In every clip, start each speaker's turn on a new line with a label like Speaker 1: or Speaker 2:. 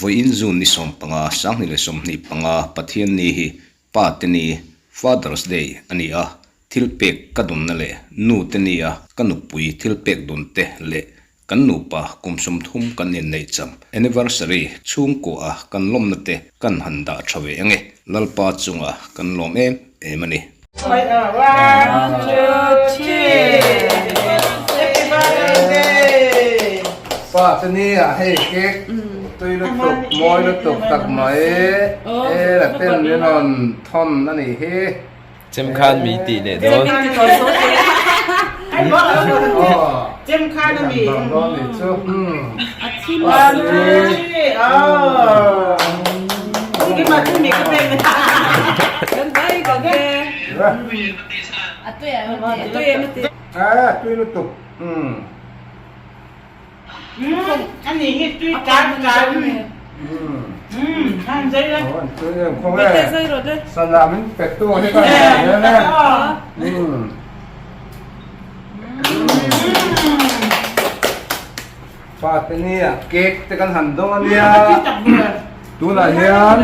Speaker 1: Vawiin June ni 15, 2025 Pathianni hi Pa te ni, Father's Day, a ni a, thil pek ka dawnna leh nu te nia ka nupui thil pek dawn te leh kan nupa kum 30 kan inneih cham, anniversary, chhungkua a kan lawmna te kan han dah tha ve ange, Lalpa chunga kan lawm em em a ni.
Speaker 2: One, two, three. Happy birthday.
Speaker 3: Pa te nia hei cake tui lutuk mawi lutuk tak mai e la ten min rawn thawn a nih hi.
Speaker 4: Chem khan mi tih leh dawn.
Speaker 2: Chem khan a mi.
Speaker 3: One, two,
Speaker 2: three. Oh.
Speaker 3: A tui lutuk.
Speaker 2: Ani hi tui tan tan. Han zai la.
Speaker 3: Tui em không e. Sana min pek tu hi ka ni ne. Pa te nia cake te kan han dawng a nia. Tunah hian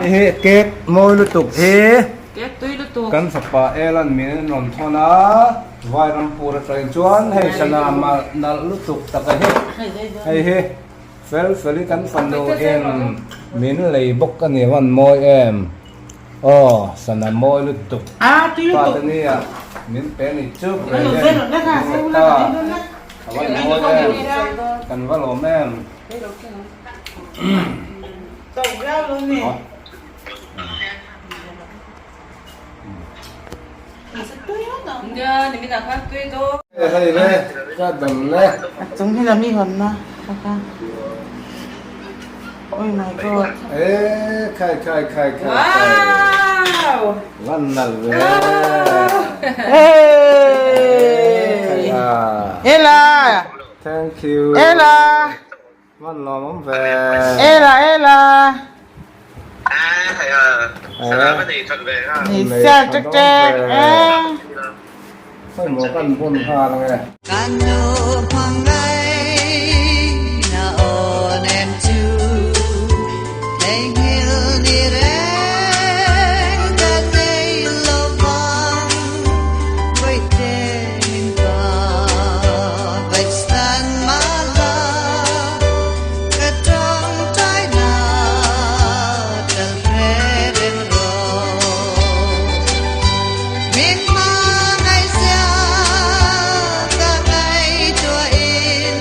Speaker 3: hei cake mawi lutuk hi kan fapa Elan min rawn thawn a, Vairampur atangin chuan hei sana nalh lutuk tak a hi hei hi fel fel hi kan fanu in min lei bawk a ni van mawi em aw sana mawi lutuk pa te nia min pe ni chu a van mawi em kan va lawm em.
Speaker 2: Chung hi lami hawn na kha Oh my god.
Speaker 3: Eh khai khai khai khai.
Speaker 2: Wow.
Speaker 3: Van nal ve.
Speaker 2: Hey. Ella.
Speaker 3: Thank you.
Speaker 2: Ella.
Speaker 3: Man lawm awm ve.
Speaker 2: Ella Ella.
Speaker 3: Ni
Speaker 2: sia tek tek e.
Speaker 3: Khawi maw kan bun nghal ange.
Speaker 5: Kan nu hmangaihna awn em chu theihnghilh ni reng ka nei lo vang Vaihte min pa vaihsan mala ka tawngtai na tal hre reng rawh Min hmangaih zia ka ngaihtuahin.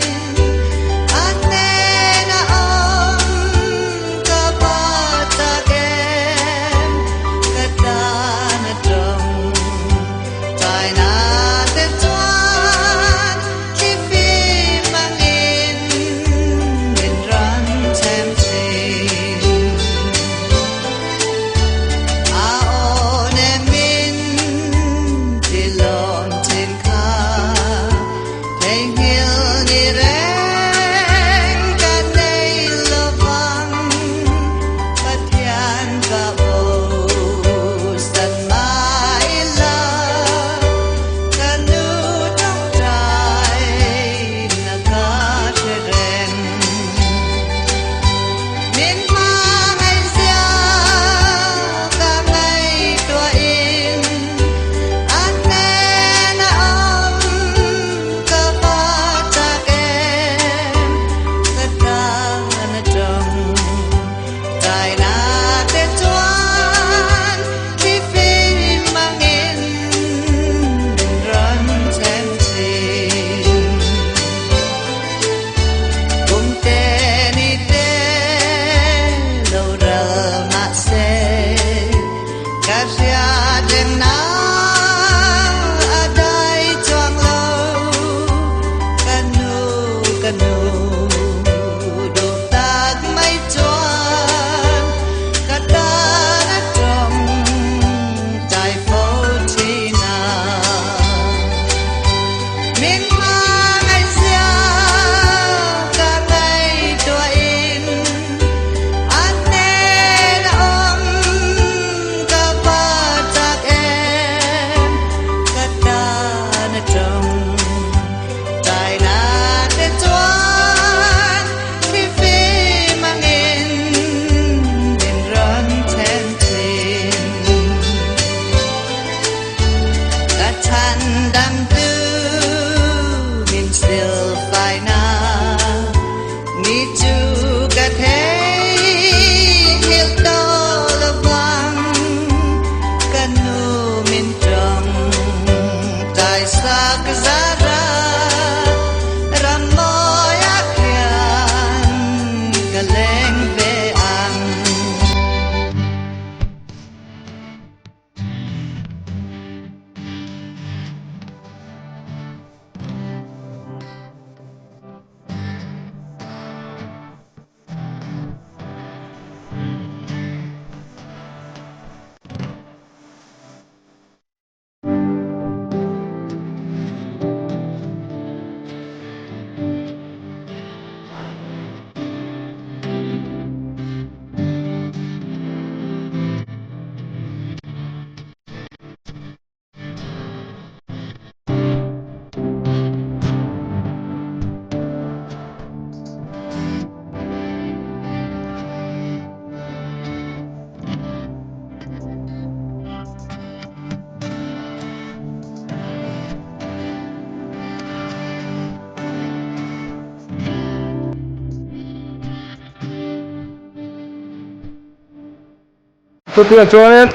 Speaker 3: Chutiang chuanin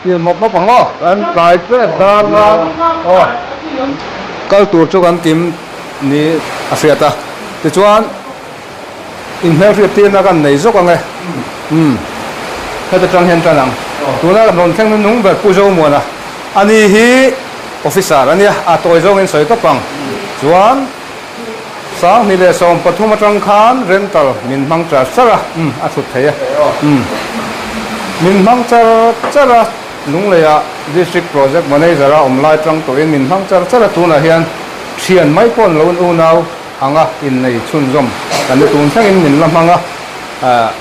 Speaker 3: pian mawp mawp ang aw, kan tlai tep dar a aw kal tur chu kan kim ni a hriat a, tichuan inhmelhriat tirna kan nei zawk ang e, umm heta tang hian tan ang, tuna kan rawn thleng nung ber Pu Zomuana ani hi officer a nia, a tawi zawngin sawi tawp ang chuan. 2013 atang khan rental min hmang char char a, umm a thut thei e, umm min hmang char char a, Lungleiah District Project Manager a awm lai tang tawhin min hmang char char a, tunah hian thian mai pawh an lo unau anga innei chhunzawm kan ni tun thlengin min la hmang a,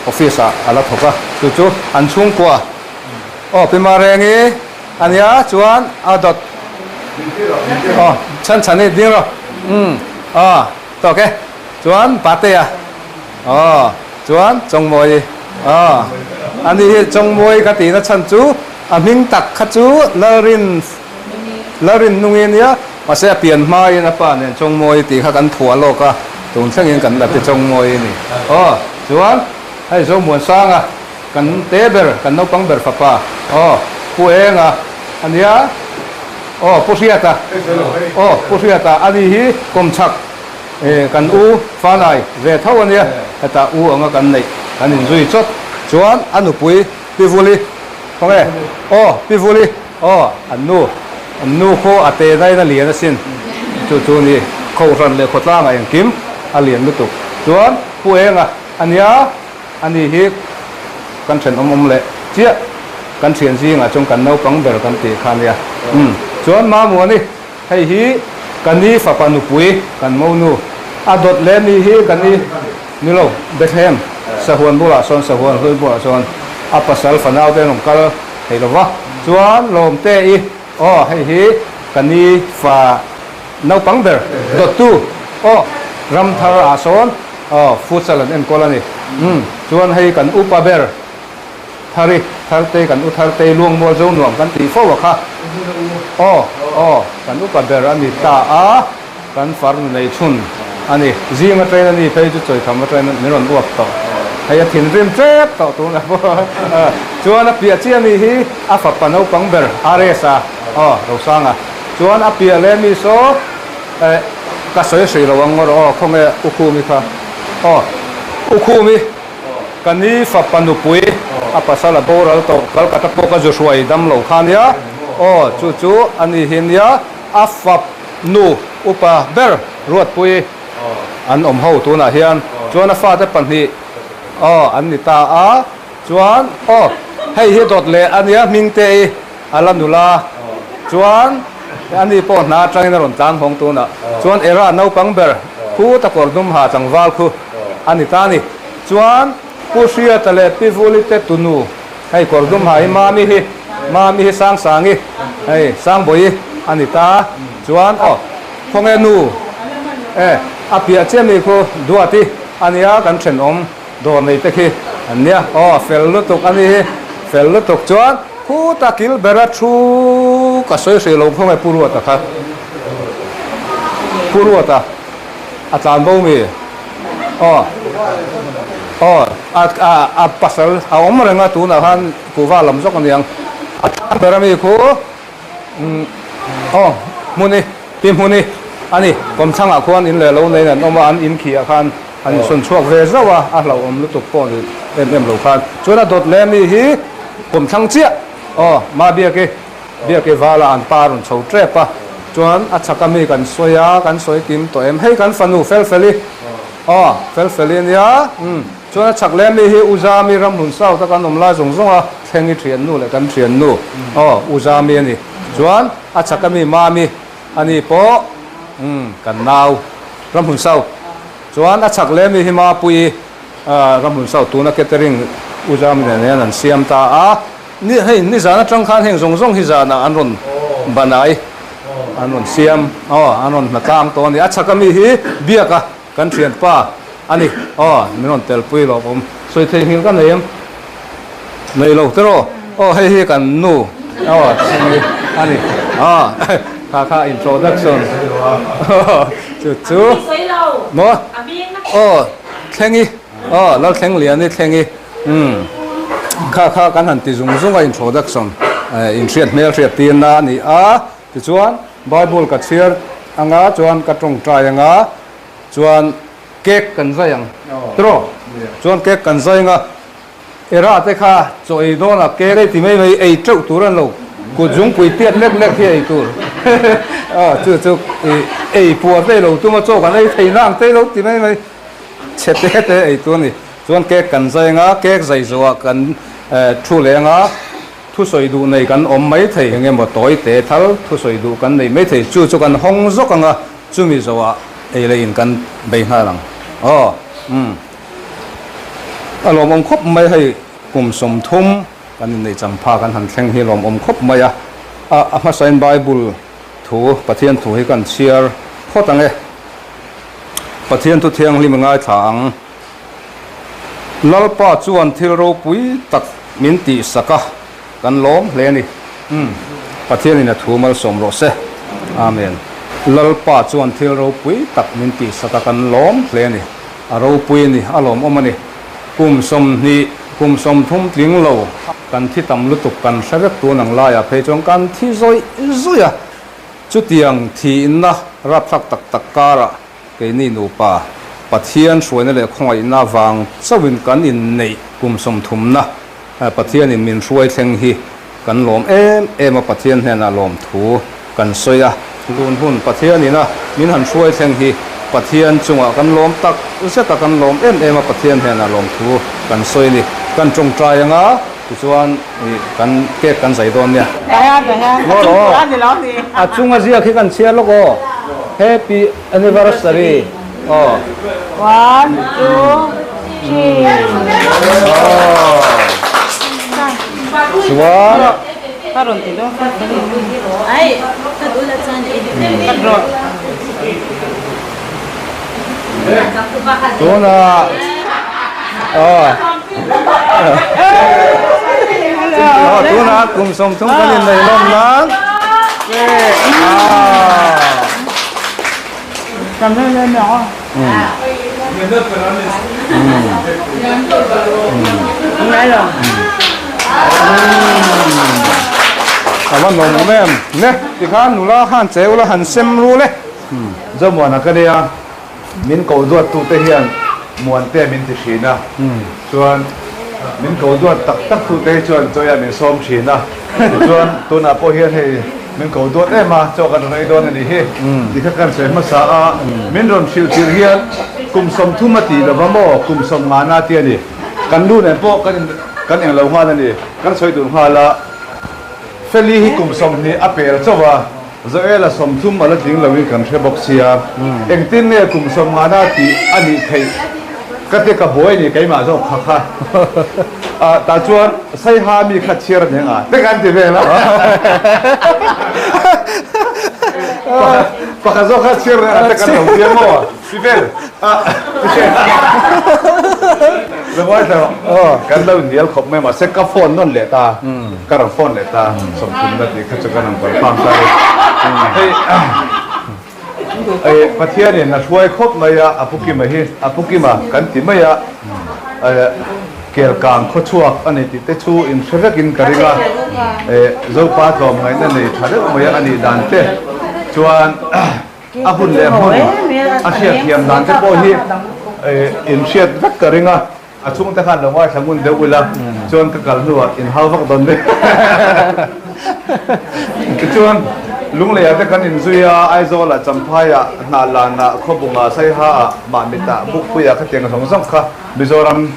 Speaker 3: office ah a la thawk a, chu chu an chhungkua aw Pi Marengi. A nia chuan a dawt aw chhan chhan hi ding rawh umm aw tawk e chuan Patea aw chuan Chawngmawii aw a ni hi Chawngmawii ka tihna chhan chu a hming tak kha chu Lalrin Lalrin nungi nia mahse a pian hmain a pa nen Chawngmawii tih kha kan phuah lawk a tun thlengin kan la ti Chawngmawii ni aw chuan hei Zomuansanga. Kan te ber, kan naupang ber fapa, aw, Pu Enga a nia, aw, Pu Hriata, aw, Pu Hriata a ni hi kawmchhak kan u Fanai ve tho a nia, hetah u anga kan neih kan inzui chawt chuan a nupui Pi Vuli, khawnge, aw, Pi Vuli, aw, an nu, an nu khaw a te dain a lian asin, chu chu ni, Kohhran leh khawtlangah engkim a lian lutuk chuan Pu Enga a nia. A ni hi kan thenawm awm leh chiah, kan thian zingah chuan kan naupang ber kan tih kha a nia. Umm, chuan Mamuani, hei hi ka ni fapa nupui, kan monu, a dawt leh mi hi ka ni, ni lo, Bethlehem, Sahuan bulah sawn, Sahuan hlui bulah sawn a pasal fanau te an rawn kal thei lo va, chuan Lawmte i, aw hei hi ka ni fa naupang ber dawttu, aw Ramthar ah sawn, Aw, futsal an enkawl a ni. Umm, chuan hei kan upa ber Thari, Thartei, kan u Thartei Luangmual zo nuam kan tih fo a kha. Aw, aw, kan upa ber a ni ta a, kan farnu nei chhun a ni. Zing a train a ni phei chu chawitham a train min rawn uap tawh. Hei a thinrim tep tawh tunah pawh. Chuan a piah chiah mi hi a fapa naupang ber RS-a, aw, Rosanga. Chuan a piah leh mi saw. Eh, ka sawi hrih lo ang ngawr aw, khawnge U Khumi kha. Aw, U Khumi, ka ni fapa nupui a pasal a boral tawh, Calcutta pawh ka zu hruai dam lo kha nia. Aw, chu chu a ni hi nia, a fap nu upa ber Ruatpui an awm ho tunah hian, chuan a fate pahnih aw an ni ta a, chuan aw hei hi dawt leh a nia Hmingte i. A la nula chuan ani pawh hna atangin a rawn tlan hawng tunah chuan Era naupang ber khu ta kawr dum ha tlangval khu a ni ta a ni. Chuan Pu Hriata leh Pi Vuli te tunu hei kawr dum ha hi Mami hi Mami hi Sangsangi hei Sangbawi a ni ta chuan aw khawnge nu e a piah chiah mi khu Duati a nia kan thenawm Dawr nei te khi an nia. Aw a fel lutuk a ni hi. Fel lutuk chuan khuta kil bera thu ka sawi hrih lo khaw nge Pu Ruata kha. Pu Ruata a tlan bo mi? Aw aw a a a pasal a awm reng a tunah khan kuhva lam zawk a niang. A tlan ber a mi khu umm aw Hmuni Pi Hmuni a ni. Kawmchhangah khuan in leh lo neiin an awm a an in khiah khan An insawn chhuak ve zauh a, a hlauhawm lutuk pawh ni em em lo khan. Chuan a dawt leh mi hi kawmthlang chiah aw, Ma Biaki, Biaki vala an pa rawn chho tep a, chuan a chhak a mi kan sawi a, kan sawi kim tawh em, hei kan fanu Felfeli aw, Felfeli a nia, umm, chuan a chhak leh mi hi U Zami Ramhlun South a kan awm lai zawng zawng a, Thlengi thiannu leh kan thiannu aw, U Zami a ni, chuan a chhak a mi Mami a ni pawh, umm, kan nau Ramhlun South. Chuan a chhak leh mi hi Mapuii Ramhlun South tuna catering U Zami nen hian an siam ta a, ni hei nizan atang khan heng zawng zawng hi zanah an rawn banai an rawn siam aw an rawn hnatlang tawh a ni. A chhak ami hi Biaka kan thianpa a ni aw min rawn telpui lawm awm sawi theihnghilh ka nei em? Nei lo tiraw? Aw hei hi kan nu aw hei a ni aw kha kha introduction chu chu maw aw Thlengi aw Lalthlengliani Thlengi umm. Kha kha kan han ti zung zung a introduction inhriat hmel hriat tirna a ni a. Tichuan Bible ka chhiar anga chuan ka tawngtai anga chuan cake kan zai ang tiraw? Chuan cake kan zai anga Era te kha chaw ei dawnah cake ei ti mai mai ei teuh tur an lo kut zungpui piat lek lek hi ei tur chu chu ei puar te lo tum a chaw kan ei thei nang te lo ti mai mai chhe te te ei tur a ni. Chuan cake kan zai anga cake zai zawhah kan thu leh anga thusawi duh nei kan awm mai thei eng emaw tawi te thal thusawi duh kan nei mai thei chu chu kan hawng zawk anga chumi zawhah ei leh in kan bei nghal ang aw umm. A lawmawm khawp mai hei kum 30 kan inneih changpha kan han thleng hi lawmawm khawp mai a, a hmasain Bible thu Pathian thu hi kan chhiar phawt ang e. Pathian thu thianghlim i ngaithla ang. Lalpa chuan thil ropui tak min tihsak a, kan lawm hle a ni. Umm Pathianin a thu malsawm rawh se. Amen. Lalpa chuan thil ropui tak min tihsak a, kan lawm hle a ni. A ropui a ni, a lawmawm a ni. Kum 20, kum 30 tling lo kan thi tam lutuk kan hre vek tun ang laiah phei chuan kan thi zawih zawih a. Chutiang thiinna rapthlak tak tak karah keini nupa Pathian hruaina leh khawngaihna vang chauhin kan inneih kum sawmthumna Pathianin min hruai thleng hi kan lawm em em a, Pathian hnenah lawmthu kan sawi a, tun hun Pathianin a min han hruai thleng hi Pathian chungah kan lawm tak zet a, kan lawm em em a, Pathian hnenah lawmthu kan sawi a ni. Kan tawngtai anga tichuan kan cake kan zai dawn nia. A chunga ziak hi kan chhiar lawk aw, Happy Anniversary aw.
Speaker 2: One, two, three.
Speaker 3: Chuan. Tunah aw tunah kum 30 kan inneih lawm nan A va nuam awm em? Ne, tikhan nula khan che ula han sem ru le.
Speaker 6: Zomuana ka nia, min ko duat tute hian Muante min ti thin a, chuan min ko duat tak tak tute hi chuan chawiah min sawm thin a, tichuan tunah pawh hian hei min ko duat em a, chaw kan rawn ei dawn a nih hi ti kha kan sawi hmasa a, min rawn hrilh tirh hian kum 30 a tih lova maw kum 50 na ti a ni, kan nu nen pawh kan kan englo nghal a ni, kan sawi dun nghal a, Feli hi kum 20 a pel chauh a. Joel-a 30 a la tling loin kan hre bawk sia, engtin nge kum 50 na tih a nih theih ka ti ka buai ni keimah zawk kha kha ah tah chuan Saiha mi kha chhiar a hneng a te kan ti vel a pakhat zawk kha chhiar a te kan lo tia maw ti vel a Lungawi thla rawh kan lo inhnial khawp mai mahse ka phone nawn leh ta. Ka rawn phone leh ta, 30 na tih kha chu ka rawn confirm ta a ni. Hei Pathianin a hruai khawp mai a, a pu Kima hi, a pu Kima kan ti mai a, Kelkang khawchhuak a ni tih te chu in hre vekin ka ring a, Zopa tlawmngaihna nei tha deuh mai a nih dan te chuan a hun leh hmun a hriatthiam dan te pawh hi in hriat vek ka ring a. A chhungte khan lo ngaithla ngun deuh ula chuan ka kal hnuah in hau vak dawn mek. Tichuan Lungleiah te kan inzui a, Aizawlah, Champhaiah, Hnahlanah, Khawbungah, Saihaah, Mahmitah, Bukpuiah khatiang zawng zawng kha Mizoram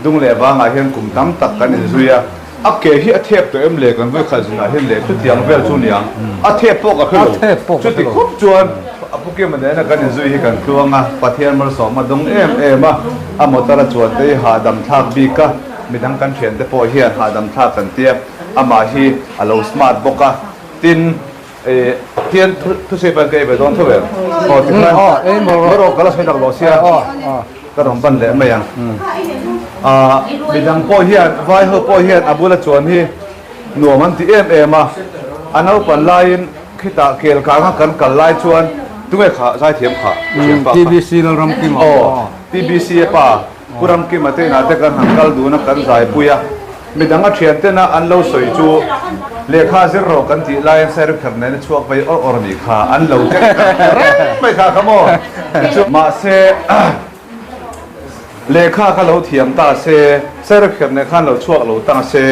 Speaker 6: dung leh vangah hian kum tam tak kan inzui a. A ke hi a thep tawh em le kan vawikhat zinah hian leh chutiang vel chu niang a thep pawh ka hre lo chuti khawp chuan a pu Kima nena kan inzui hi kan tluang a Pathian malsawm a dawng em em a a motor a chuan te hi hahdam thlak bik a midang kan thian te pawh hian hahdam thlak kan tia amah hi a lo smart bawk a tin Pathian thusawi pawn ka ei ve dawn tho em aw tikhan maw ka la sawi tak lo sia ka rawn ban leh mai ang ah midang pawh hian vai ho pawh hian a bula chuan hi nuam an ti em em a a naupan laiin khitah kel kanga kan kal lai chuan tunge kha zaithiam kha thiam pa kha
Speaker 3: TBC Lalramkima
Speaker 6: aw TBC a pa Pu Ramkima te inah te kan han kal dun a kan zaipui a. Midang a thian tena an lo sawi chu lehkha zir rawh kan tih laiin Sairukher nen a chhuak vei awr awr a nih kha an lo tek reng mai kha kha maw? Mahse lehkha kha lo thiam ta se, Sairukher nen khan lo chhuak lo ta se,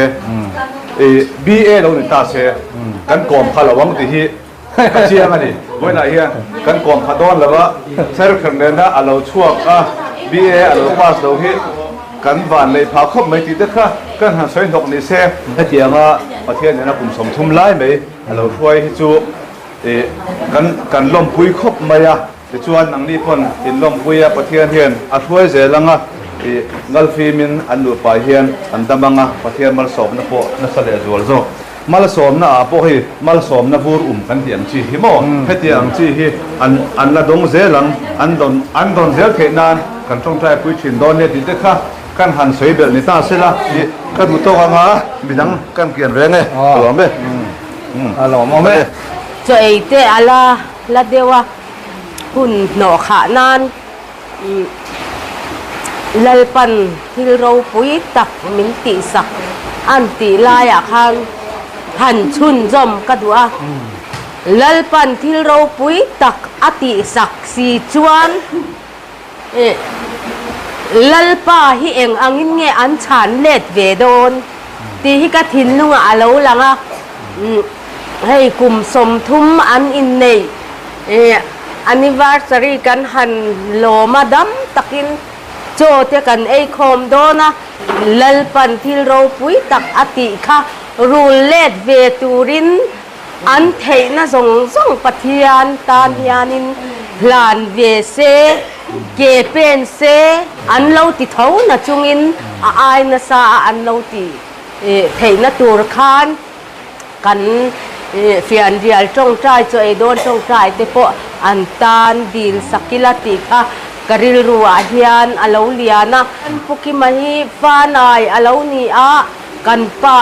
Speaker 6: BA lo ni ta se kan kawm kha lo ang tih hi A chiang a ni. Vawiinah hian kan kawm pha dawn lo a, Serkher nena a lo chhuak a, BA a lo pass lo hi kan van lei phah khawp mai tih te kha kan han sawi hnawk ni se. Hetianga Pathian nena kum 30 lai mai a lo hruai hi chu kan kan lawmpui khawp mai a, tichuan nangni pawn in lawmpui a, Pathian hian a hruai zel ang a, ngalfimin an nupa hian an dam ang a, Pathian malsawmna pawh nasa leh zual zawk. Malsawmna ah pawh hei malsawmna vur um kan tih ang chi hi maw? Hetiang ang chi hi an an la dawng zel ang, an dawn an dawn zel theih nan kan tawngtai pui thin dawn nia tih te kha kan han sawi belh ni ta sela tih ka duh tawk ang a, midang kan kian reng e, ka lawm e.
Speaker 3: A lawm awm e.
Speaker 2: Chaw ei te a la la deuh a, hun hnawh khah nan Lalpan thil ropui tak min tihsak an tih laiah khan han chhunzawm ka duh a. Lalpan thil ropui tak a tihsak si chuan Lalpa hi eng angin nge an chhan let ve dawn tih hi ka thinlungah a lo lang a. Hei kum 30 an inneih anniversary kan han lawm a, dam takin chaw te kan ei khawm dawn a, Lalpan thil ropui tak a tih kha rul let ve turin an theihna zawng zawng Pathian tan hianin hlan ve se, ke pen se, an lo ti tho na chungin a ai nasa a an lo ti theihna tur khan Kan fianrial tawngtai chu ei dawn tawngtai te pawh an tan dil sak ila tih kha ka rilru ah hian a lo lian a. Kan Pu Kima hi fanai a lo ni a, kan pa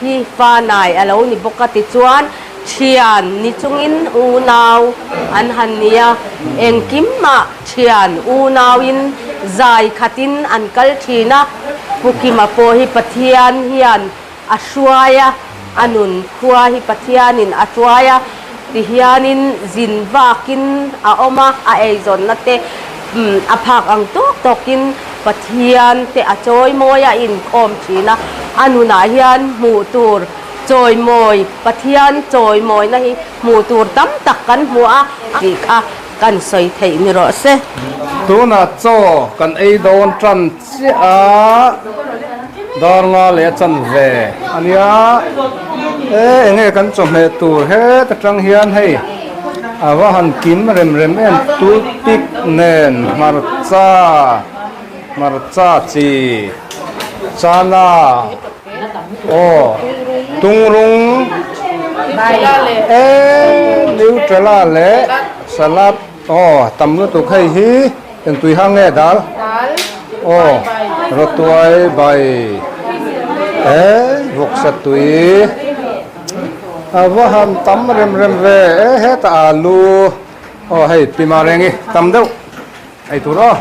Speaker 2: hi fanai a lo ni bawk a tichuan thian ni chungin unau an han ni a, engkimah thian unauin zai khatin an kal thin a. Pu Kima pawh hi Pathian hian A hruai a, a nun khua hi Pathianin a hruai a, tihianin zin vakin a awm a, a eizawnna te a phak ang tawk tawkin Pathian te a chawimawi a inkhawm thin a, a nunah hian hmuh tur chawimawi, Pathian chawimawina hi hmuh tur tam tak kan hmu a tih kha kan sawi theih ni rawh se.
Speaker 3: Tunah chaw kan ei dawn tan chiah a, dar nga leh a chan ve a nia. E enge kan chawhmeh tur het atang hian hei a va han kim rem rem em toothpick nen hmarcha hmarcha chi chana aw tungrung e nutella leh salad aw tam lutuk hei hi. Engtui hang nge dal? Aw, rawtuai bai e vawksa tui a va han tam rem rem ve e hetah alu aw hei pima rengi tam deuh ei tur aw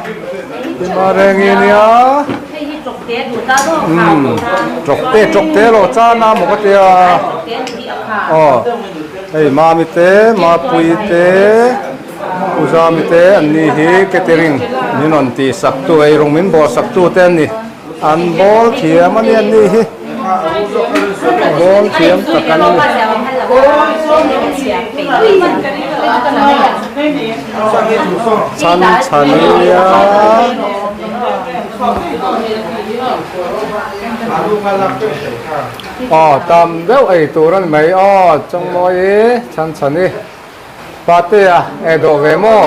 Speaker 3: pima rengi nia umm tawkte tawkte lo chan a maw ka tia aw hei mami te mapui te. U Zami te an ni hi catering min rawn tih sak tu eirawng min bawl sak tu te an ni. An bawl thiam a ni an ni hi. Bawl thiam tak an ni. Chhan chhan nia. Aw tam deuh ei tur a ni mai aw Changmawi i chhan chhan i. Patea e dawh ve maw?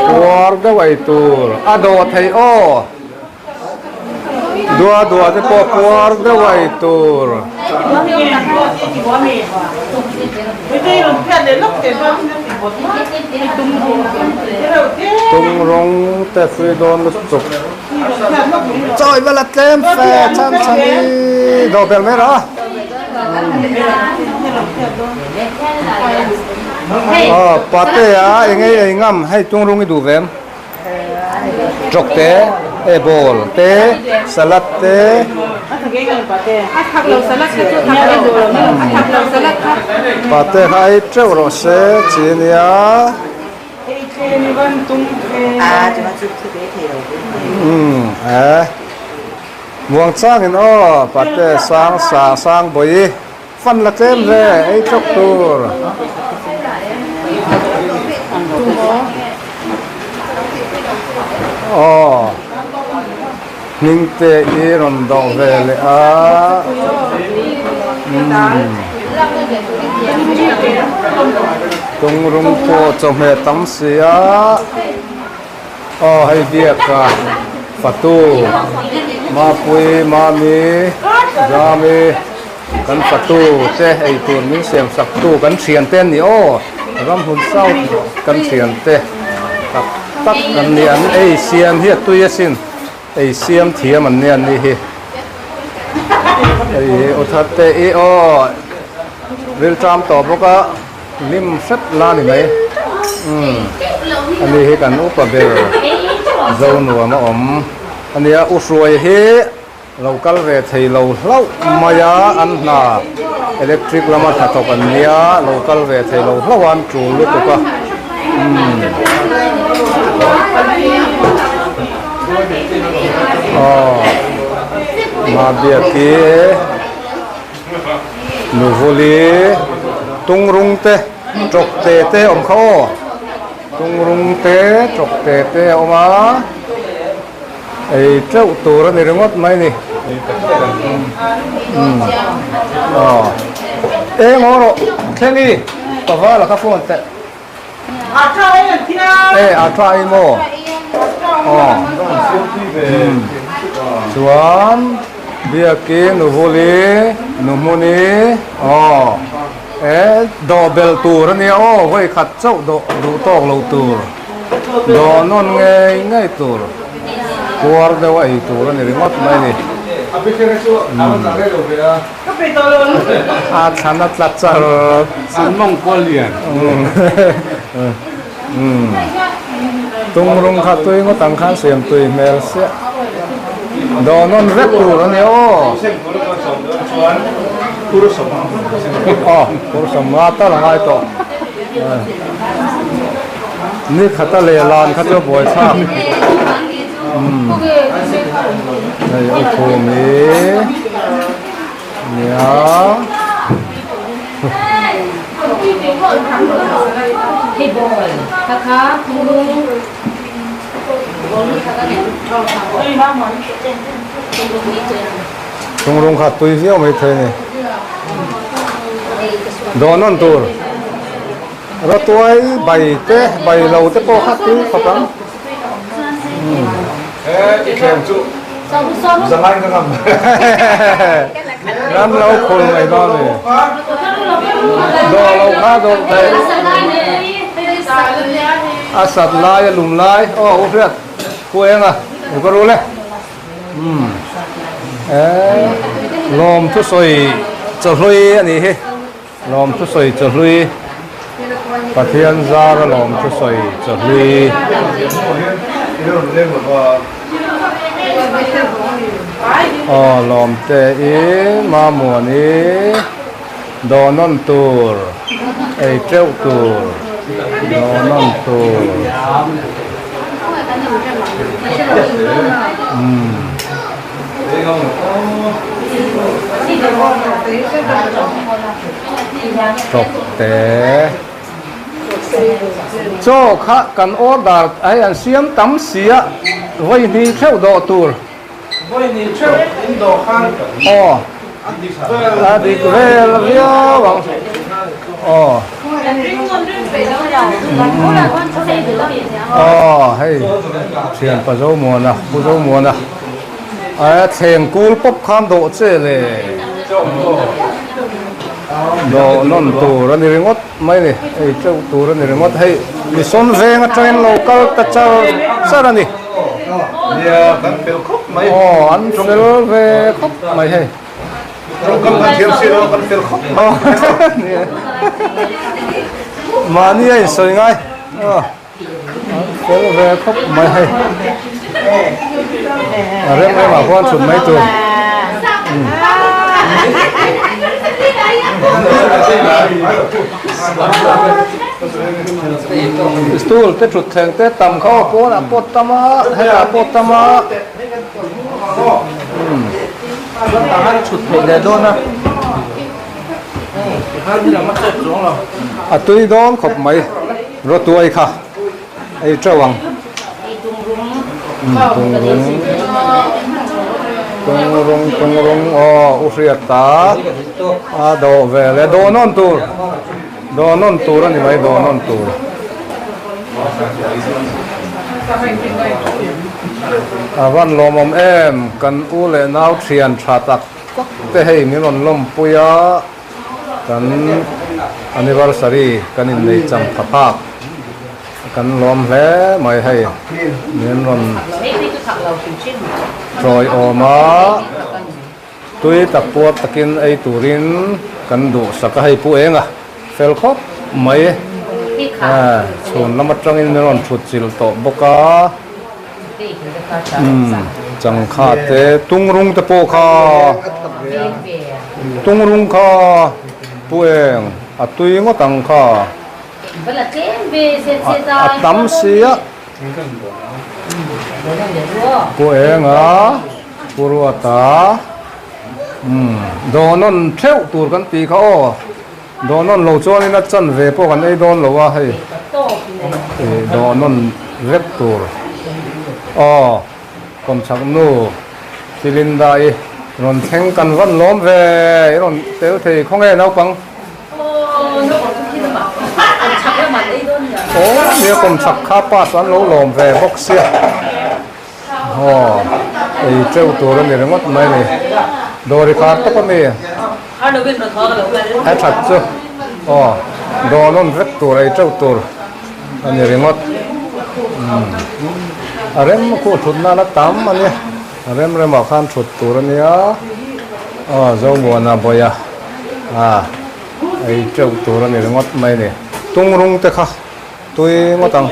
Speaker 3: Puar deuh ei tur a dawh theih aw. Dua dua te pawh puar deuh ei tur. Tung rawng te free dawn lutuk. Chawi vel a tlem fe chhan chhan i dawh ber mai rawh a. Aw pate a eng ei ei ngam hei tungrung i duh ve em? Tawkte. E ball te salad te. Pate kha ei teuh rawh se chi ania. Umm e muang changin aw pate sang sa sang bawi fan la tlem ve ei tawk tur. Aw hming te i rawn dawh ve leh a umm tungrung pawh chawhmeh tam si a aw hei biaka fatu mapui mami zami. Kan fatu te eitur min siam sak tu kan thian te an ni aw, Ramhmun South kan thian te tak tak an ni, an ei siam hi a tui asin, ei siam thiam an nia an ni hi, hei hi u that te i aw rilṭam tawh bawk a lim hrep la ni mai, umm ani hi kan upa ber Zonuam a awm ania u Hruai hi. Lo kal ve thei lo hlauh mai a, an hna electric lama tha thawk an nia, lo kal ve thei lo hlauh a an tul lutuk a, umm aw Mabiaki Nuvuli Tungrung te tawk te te awm kha aw Tungrung te tawk te te a awm a. Ei teuh tur a ni ringawt mai ni. Umm aw eng aw rawh thleng i pavala kha phone teh. E a tha i maw aw umm chuan biaki nuvuli nuhmuni aw e dawh belh tur a nia aw vawi khat chauh dawh duh tawk lo tur. Dawh nawn ngei ngei tur puar deuh a ei tur a ni ringawt mai ni. A thlan a tla char Tungrung kha tui ngawt ang khan siam tui hmel siah. Dawh nawn vek tur a nia aw. Aw Pursawmnga tal a ngai tawh. Ni khata lehlan kha chu a buai thlak umm hei a khum hi nia thungrung kha tui viau mai thei a ni dawhnawn tur. Rawtuai bai te bai lo te pawh kha tui khawp ang.
Speaker 6: He i thleng chu zangai ka ngam.
Speaker 3: Ram lo khul mai dawn ni. Dawh lo kha dawh theih. A sat lai a lum lai aw u hriat pu eng a u ka rul e. Umm e lawm thusawi chawhlui a nih hi. Lawm thusawi chawhlui, Pathian zara lawm thusawi chawhlui. Aw lawm te i Mamuan i dawhnawn tur ei teuh tur dawhnawn tur. Umm. Tawk te chaw kha kan order a hei an siam tam si a vawi hnih theuh dawh tur
Speaker 6: vawi hnih theuh in dawh khan
Speaker 3: aw a dik vel viau ang aw aw hei thianpa Zomuana Pu Zomuana. A thleng kul pawp khan dawh che le dawh nawn tur a ni ringawt mai ni ei teuh tur a ni ringawt hei mission veng atangin lo kal ta char char a ni aw an fel ve khawp mai hei mahni a insawi ngai aw an fel ve khawp mai hei. A rem rem ah khuan thut mai tur. Stool te thut thleng te tam kha aw pawnah pawh tam a hetah pawh tam a. A tui dawn khawp mai rawtuai kha ei teuh ang. Tungrung tungrung tungrung aw u hriat a a dawh ve le dawh nawn tur dawh nawn tur a ni mai dawh nawn tur. A van lawmawm em kan u leh nau thian tha tak tak te hei min rawn lawmpui a kan anniversary kan innei cham tha phak. Kan lawm hle mai hei min rawn chawi awm a, tui tak puar takin ei turin kan duhsak a hei pu eng a fel khawp mai chhun lam atangin min rawn thut chilh tawh bawk a changkha te tungrung te pawh kha tungrung kha pu eng a tui ngawt ang kha. A tam si a. Pu Enga, Pu Ruata, umm dawhnawn theuh tur kan tih kha aw. Dawhnawn lo chuanin a chanve pawh kan ei dawn lo a hei. Ih dawhnawn vek tur aw. Kawmchhak nu Silinda i rawn thleng kan vawn lawm ve i rawn tel thei khawnge naupang. Aw nia kawmchhak kha pass an lo lawm ve bawk sia aw ei teuh tur a ni ringawt mai ni dawri khar tawp a mi a that chu aw dawnawn vek tur ei teuh tur a ni ringawt a rem khu thut nana tam a nia a rem remah khan thut tur a nia aw Zomuana bawih a. A ei teuh tur a ni ringawt mai a ni. Tungrung te kha tui ngawt ang.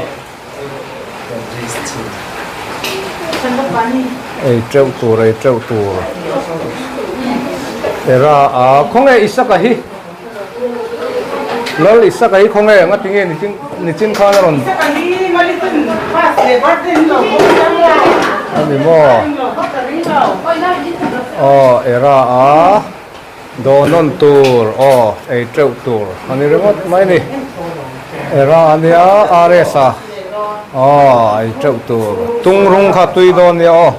Speaker 3: Ei teuh tur ei teuh tur. Era a khawnge Isaka hi? Lal Isaka hi khawnge nga tinge nichin nichin khan a rawn
Speaker 7: Isaka hi Malitin pass leh birthday hi lo bawk chiang lo.
Speaker 3: A ni maw? Aw era a. Dawhnawn tur aw ei teuh tur a ni ringawt mai a ni. Era a nia RS a aw ei teuh tur. Tungrung kha tui dawn nia aw.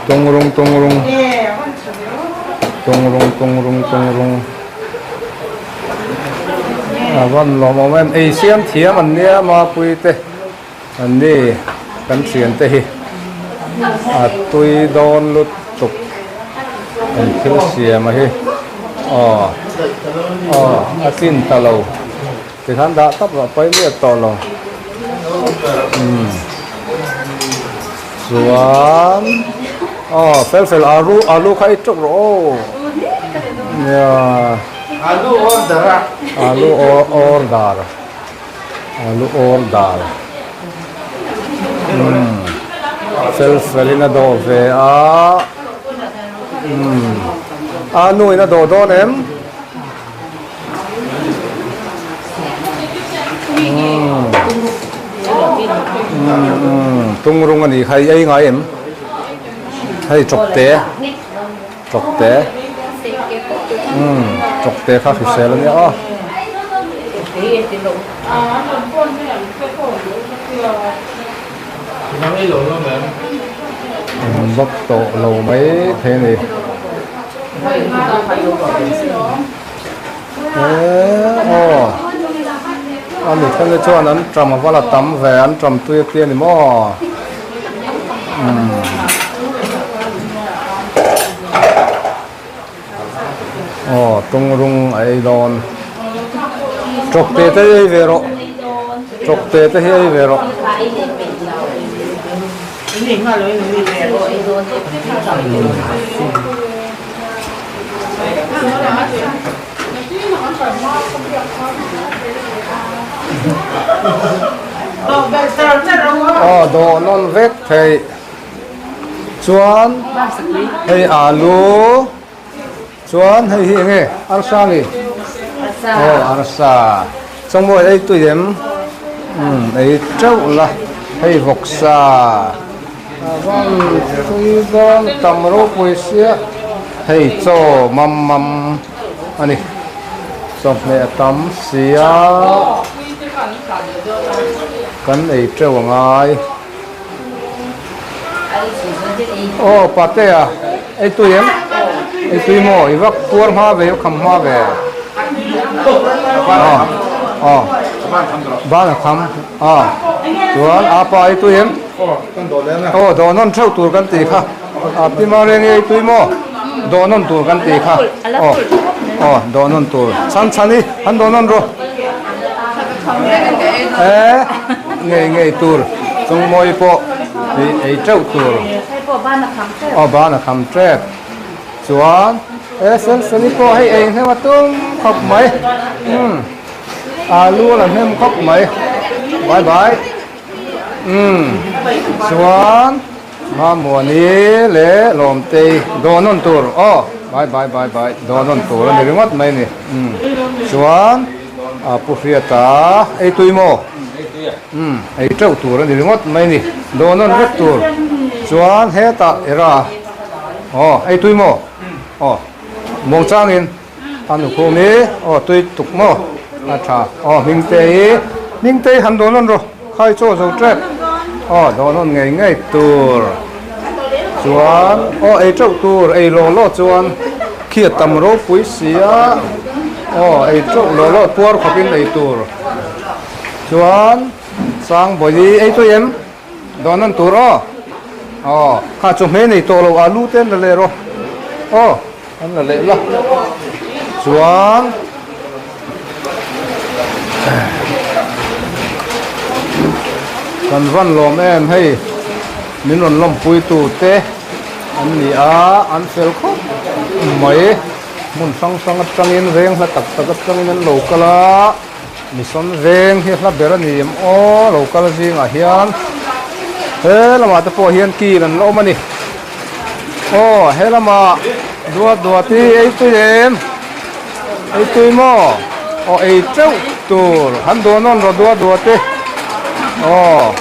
Speaker 3: Tungrung tungrung tungrung tungrung tungrung a van lawmawm em ei siam thiam an nia mapui te an ni kan thian te hi a tui dawn lutuk an thil siam a hi aw aw a tlin ta lo tikhan dah tap rawh pawi miah tawh lo umm chuan aw fel fel alu alu kha i tawk rawh aw nia
Speaker 7: alu order a
Speaker 3: alu order. Alu awr dar umm fel fel in a dawh ve a umm a nu in a dawh dawn em umm umm tungrung a nih kha i ei ngai em hei chawkte chawkte umm chawkte kha hrisel a nia aw. An vak tawh lo mai thei a ni. Eee aw a mi then te chuan an ṭam a va la tam ve an ṭam tui a tia ni maw umm. Aw tungrung a ei dawn. Tawkte te hi ei ve rawh. Tawkte te hi ei ve rawh. Aw dawh nawn vek theih chuan hei alu chuan hei hi enge arsa ni aw arsa chawngmawi ei tui em umm ei teuh la hei vawksa a van tui dawn tam ropui sia hei chaw mam mam a ni. Chawhmeh a tam si a, kan ei teuh a ngai. Aw Patea, ei tui em? Ei tui maw? I vak puar hma ve, i kham hma ve. Aw, aw, ban a kham. Aw, chuan apa ei tui em? Aw, dawh nawn theuh tur kan tih kha. A pi Marengi ei tui maw? Dawh nawn tur kan tih kha. Aw, aw, dawh nawn tur. Chhan chhan i, han dawh nawn rawh. E, ngei ngei tur. Chungmawi pawh ei ei teuh tur. Aw, ban a kham tep. Chuan, e, Senseni pawh hei ei hnem a tum khawp mai. Umm, alu a la hnem khawp mai. Bye bye. Umm, chuan. Mamuani leh Lawmtei dawh nawn tur aw bye bye bye bye dawh nawn tur a ni ringawt mai a ni umm chuan a pu Hriata ei tui maw umm ei teuh tur a ni ringawt mai a ni dawh nawn vek tur chuan hetah era aw ei tui maw aw muangchangin. A nukhum hi aw tui tuk maw a tha aw Hmingte hi Hmingte hi han dawn nawn rawh khai chaw zo tep aw dawn nawn ngei ngei tur chuan aw ei teuh tur ei law law chuan khi a tam ropui si a aw ei teuh law law puar khawpin ei tur chuan Sangbawi ei tui em. Dawn an tur aw. Aw, kha chu hmei nei tawh lo alu te an la leh rawh. Aw, an la leh la. Chuan kan van lawm em hei min rawn lawmpui tu te an ni a, an fel khawp mai. Hmun hrang hrang atangin veng hla tak tak atangin an lo kal a. Mission veng hi hla ber a ni em aw lo kal zingah hian he lamah te pawh hian kil an la awm a ni aw he lamah duat duat hi ei tui em ei tui maw aw ei teuh tur han duah nawn rawh duat duat te aw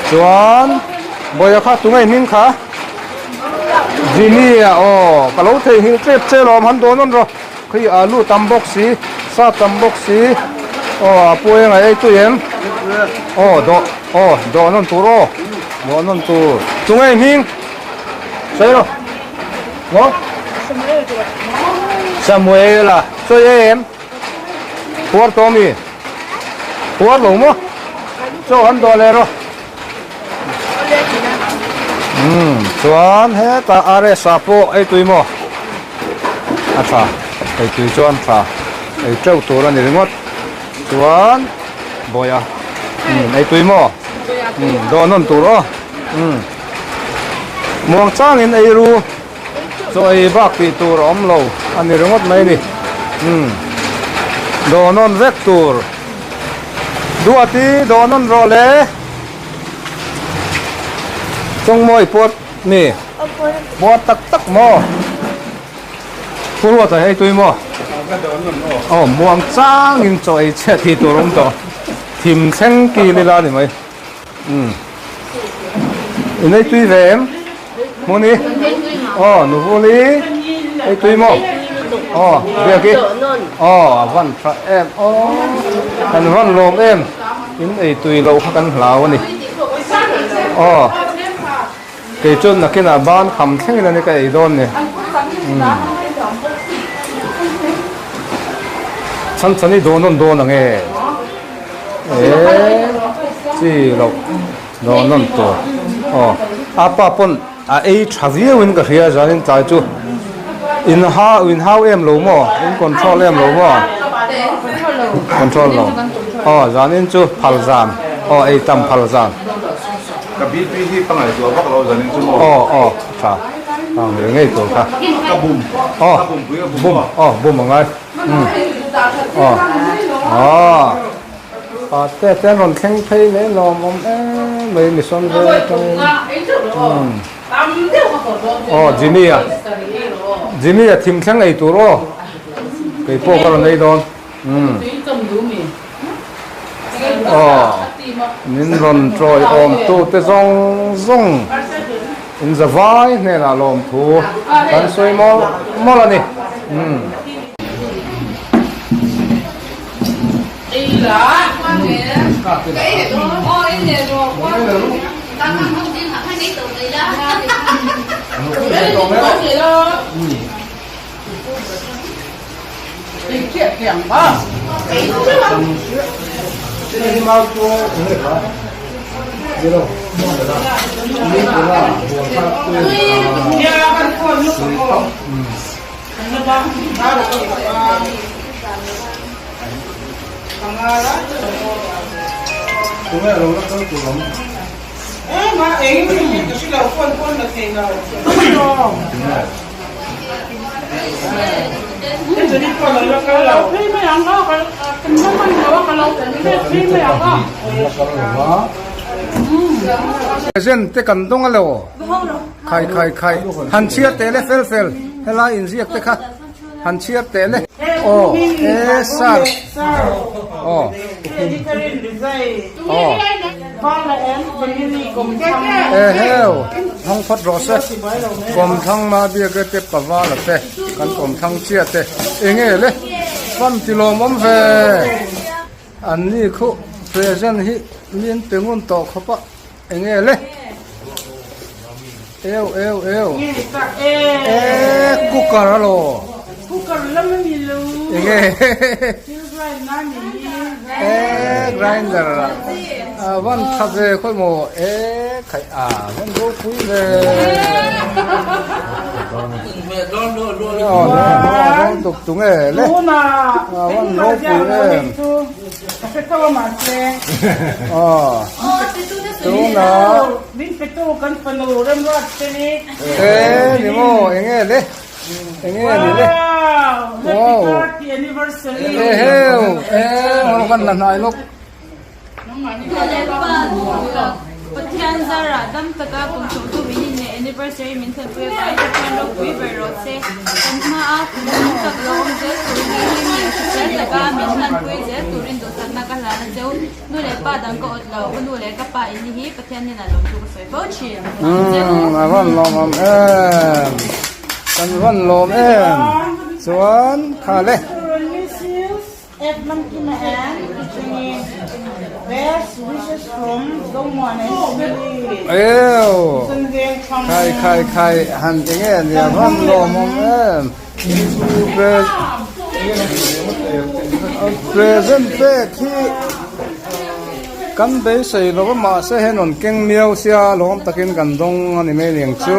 Speaker 3: chuan bawia kha tunge hming kha Jimmy a aw ka lo theihnghilh tep che lawm han duah nawn rawh. Khi alu tam bawk si, sa tam bawk si, aw a pawi a ngaih ei tui em? Aw dawh, aw dawh nawn tur aw, dawh nawn tur. Chungei hming sawi rawh, maw? Samuel a, sawi ei em? Puar tawh mi? Puar lo maw? Chaw han dawh leh rawh. Umm chuan hetah RS-a pawh ei tui maw? A tha, ei tui chuan tha, ei teuh tur a ni ringawt. Chuan Bawiha, umm ei tui maw? Umm dawh nawn tur aw, umm muang changin ei ru, chaw ei bak tih tur a awm lo a ni ringawt mai a ni, umm dawh nawn vek tur. Duati dawh nawn rawh le, Chawngmawi pawt mi. Buat tak tak maw? Pu Ruata hei tui maw? Aw muang changin chaw ei chhiat hi tur awm tawh. Thim thleng kil ila ni mai. Umm. In ei tui ve em? Hmuni? Aw Nuvuli ei tui maw? Aw Biaki? Aw a van tha em aw. Kan van lawm em? In ei tui loh kha kan hlau a ni. Aw. Kei chuan nakinah ban kham thlengin a ni ka ei dawn ni. Chhan chhan i dawn nawn dawn ang e. E chi loh dawn nawn tur. Aw a pa pawn a ei tha viau in ka hria zanin tlai chu in ha in hau em lo maw in control em lo maw control lo aw zanin chu phal zan aw ei tam phal zan.
Speaker 6: Ka BP hi ka ngaihtuah vak lo zanin chu maw?
Speaker 3: Aw aw tha a ngei ngei tur kha.
Speaker 6: Ka bum.
Speaker 3: Aw
Speaker 6: Ka bum pui ka bum
Speaker 3: bum aw bum a ngai. Umm aw aw. Pate te an rawn thleng phei leh lawmawm em mai mission vel atangin umm aw Jimmy a Jimmy a thim thleng ei tur aw kei pawh ka rawn ei dawn umm aw min rawn tawiawm tu te zawng zawng in za vai hnenah lawmthu kan sawi mawlh mawlh a ni umm. Present te kan dawng a lo khai khai khai han chhiar teh le fel fel helai inziak te kha. Han chhiar teh le. Aw e sir. Aw. Aw. E heu hawng phawt rawh se. Kawmthlang ma biak e te pavala te kan kawmthlang chiah te enge le fan ti lawmawm ve. An ni khu present hi min pe ngun tawh khawp a. Enge le? Eu eu eu. E cooker alo.
Speaker 7: Cooker lam ani lo.
Speaker 3: Enge? E grinder a. A van tha ve khoi mo e khai a van ropui ve. Aw tuk tung e le. A van ropui em. E ni maw enge le enge ni le wow e heu e ho kan la hnai lawk.
Speaker 8: Pathian zarah dam taka kum chawhtu min inneih anniversary min thlenpui avangin Pathian ropui ber rawh se. Kan hmaa kum tam tak lo awm zel turin leh hlim leh hrisel taka min hlanpui zel turin duhsakna ka hlan a cheu. Nu leh pa dang ka awt lo, ka nu leh ka pa inni hi Pathian hnenah lawmthu ka sawi fo thin. Cheu.
Speaker 3: A rawn lawmawm em, kan rawn lawm em chuan kha le. Eww khai khai khai han enge ania rawn lawmawm em present pek hi kan beisei lo a mahse hei rawn keng miau sia lawm takin kan dawng a ni mai aniang chu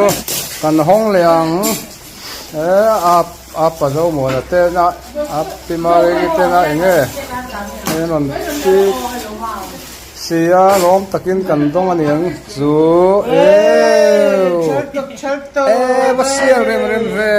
Speaker 3: kan hawng leh ang. He a pa zo muana tena a pi Maregi tena eng nge hei an rawn ti si a lawm takin kan dawng a niang chu eww e va sial rem rem ve.